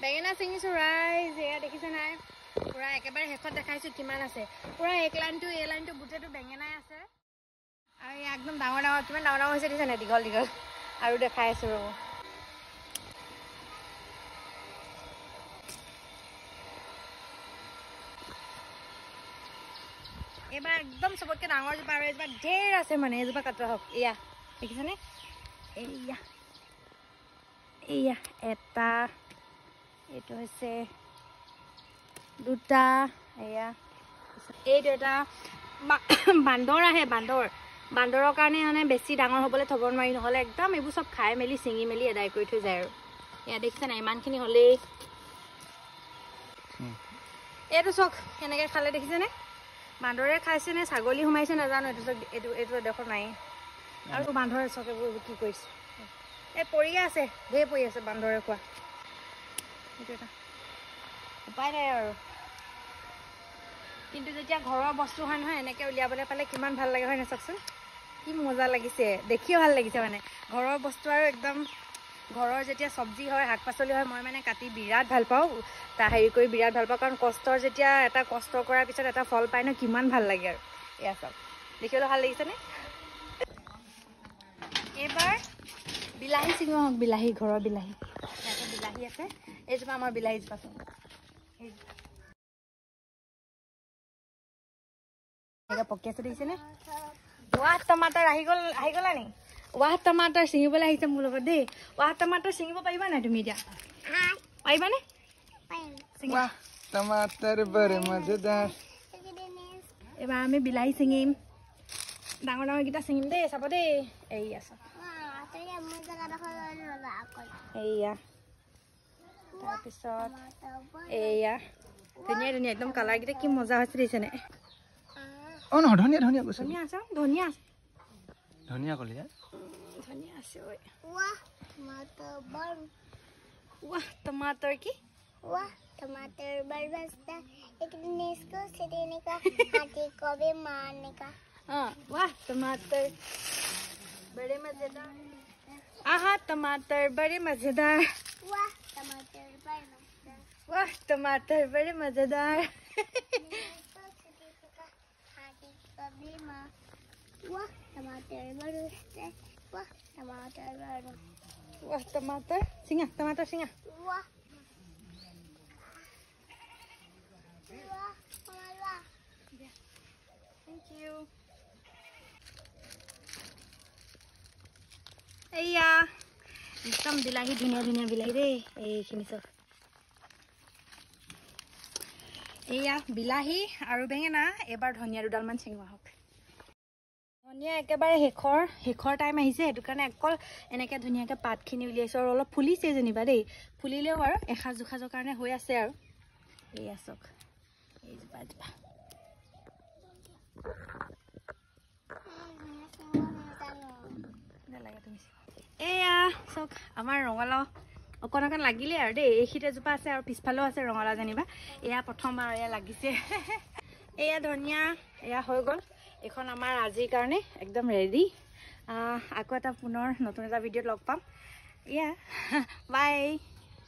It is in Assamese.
বেঙেনা ছিঙিছোঁ ৰাইজ, এয়া দেখিছে নাই? পূৰা একেবাৰে শেষত দেখাইছোঁ কিমান আছে। পূৰা এক লাইনটো এই লাইনটো গোটেইটো বেঙেনাই আছে। আৰু এয়া একদম ডাঙৰ ডাঙৰ, কিমান ডাঙৰ ডাঙৰ হৈছে দেখিছে নাই? দীঘল দীঘল। আৰু দেখাই আছোঁ ৰ'ব। এইবাৰ একদম চবতকৈ ডাঙৰ জোপা আৰু এজোপা ঢেৰ আছে মানে, এজোপা কাটোৱা হওক। এয়া দেখিছেনে? এয়া এয়া এটা, এইটো হৈছে দুটা, এয়া এইটো এটা। বান্দৰ আহে, বান্দৰ, বান্দৰৰ কাৰণে মানে বেছি ডাঙৰ হ'বলৈ থ'ব নোৱাৰি, নহ'লে একদম এইবোৰ চব খাই মেলি ছিঙি মেলি এদাই কৰি থৈ যায় আৰু। এয়া দেখিছে নাই? ইমানখিনি হ'লেই। এইটো চাওক কেনেকৈ খালে দেখিছেনে? বান্দৰে খাইছে নে ছাগলী সোমাইছে নাজানো। এইটো চাওক, এইটো এইটো এডোখৰ নাই। আৰু বান্দৰে চাওক এইবোৰ কি কৰিছে। এই পৰিয়ে আছে, ঢেৰ পৰি আছে বান্দৰে খোৱা। এইটো এটা উপায় নাই আৰু। কিন্তু যেতিয়া ঘৰৰ বস্তু হয় নহয়, এনেকৈ উলিয়াবলৈ পালে কিমান ভাল লাগে হয় নাই চাওকচোন? কি মজা লাগিছে, দেখিও ভাল লাগিছে মানে। ঘৰৰ বস্তু আৰু একদম ঘৰৰ যেতিয়া চব্জি হয়, শাক পাচলি হয়, মই মানে কাটি বিৰাট ভাল পাওঁ, তা হেৰি কৰি বিৰাট ভাল পাওঁ। কাৰণ কষ্টৰ যেতিয়া এটা কষ্ট কৰাৰ পিছত এটা ফল পায় ন, কিমান ভাল লাগে আৰু। এয়া চাওক, দেখিবলৈ ভাল লাগিছেনে? এইবাৰ বিলাহী ছিঙো হওক, বিলাহী, ঘৰৰ বিলাহী। ইয়াতে বিলাহী আছে, এইজোপা আমাৰ বিলাহীজোপা চাওক। এনেকৈ পকি আছে দেখিছেনে? ৱাহ টমাটাৰ আহি গ'ল, আহি গ'লা নি? ৱাহ টমাটাৰ ছিঙিবলৈ আহিছে মোৰ লগত দেই। ৱাহ টমাটাৰ ছিঙিব পাৰিবা নাই তুমি এতিয়া? পাৰিবানে? এইবাৰ আমি বিলাহী ছিঙিম, ডাঙৰ ডাঙৰকেইটা ছিঙিম দেই, চাব দেই। এইয়া চাওক, এইয়া, তাৰপিছত এইয়া ধুনীয়া ধুনীয়া একদম কালাৰকেইটা কি মজা হৈছে দেখিছেনে? অ নহয়, ধনিয়া ধনিয়া কৈছে। ধনিয়া আছে, ধনিয়া আছে, ধনিয়া কলি ধনিয়া আছে। ঐ वाह टमाटर की, वाह टमाटर बरबस्ता, एक दिन इसको सिरने का, हाथी को भी मारने का। हाँ वाह टमाटर बड़े मजेदार, आहा टमाटर बड़े मजेदार, वाह टमाटर बरबस्ता, वाह टमाटर बड़े मजेदार, हाथी को भी मार, वाह टमाटर बरबस्ता, वाह टमाटर बरबस्ता, वाह टमाटर सिंगा, टमाटर सिंगा, वाह वाह वाह। Thank you. এইয়া একদম বিলাহী, ধুনীয়া ধুনীয়া বিলাহী দেই। এইখিনি চাওক, এইয়া বিলাহী আৰু বেঙেনা। এইবাৰ ধনিয়া দুডালমান ছিঙোৱা হওক। ধনিয়া একেবাৰে শেষৰ শেষৰ টাইম আহিছে, সেইটো কাৰণে অকল এনেকৈ ধুনীয়াকৈ পাতখিনি উলিয়াইছোঁ। আৰু অলপ ফুলিছে যেনিবা দেই, ফুলিলেও আৰু এসাঁজ দুসাঁজৰ কাৰণে হৈ আছে আৰু। এইয়া চাওক, এইজোপা এজোপা। নালাগে তুমি। এয়া চাওক আমাৰ ৰঙালাও অকণ অকণ লাগিলে আৰু দেই। এইখিনিত এজোপা আছে আৰু পিছফালেও আছে ৰঙালাও যেনিবা। এয়া প্ৰথম আৰু এয়া লাগিছে। এয়া ধনিয়া, এয়া হৈ গ'ল। এইখন আমাৰ আজিৰ কাৰণে একদম ৰেডি। আকৌ এটা পুনৰ নতুন এটা ভিডিঅ'ত লগ পাম। এয়া বাই।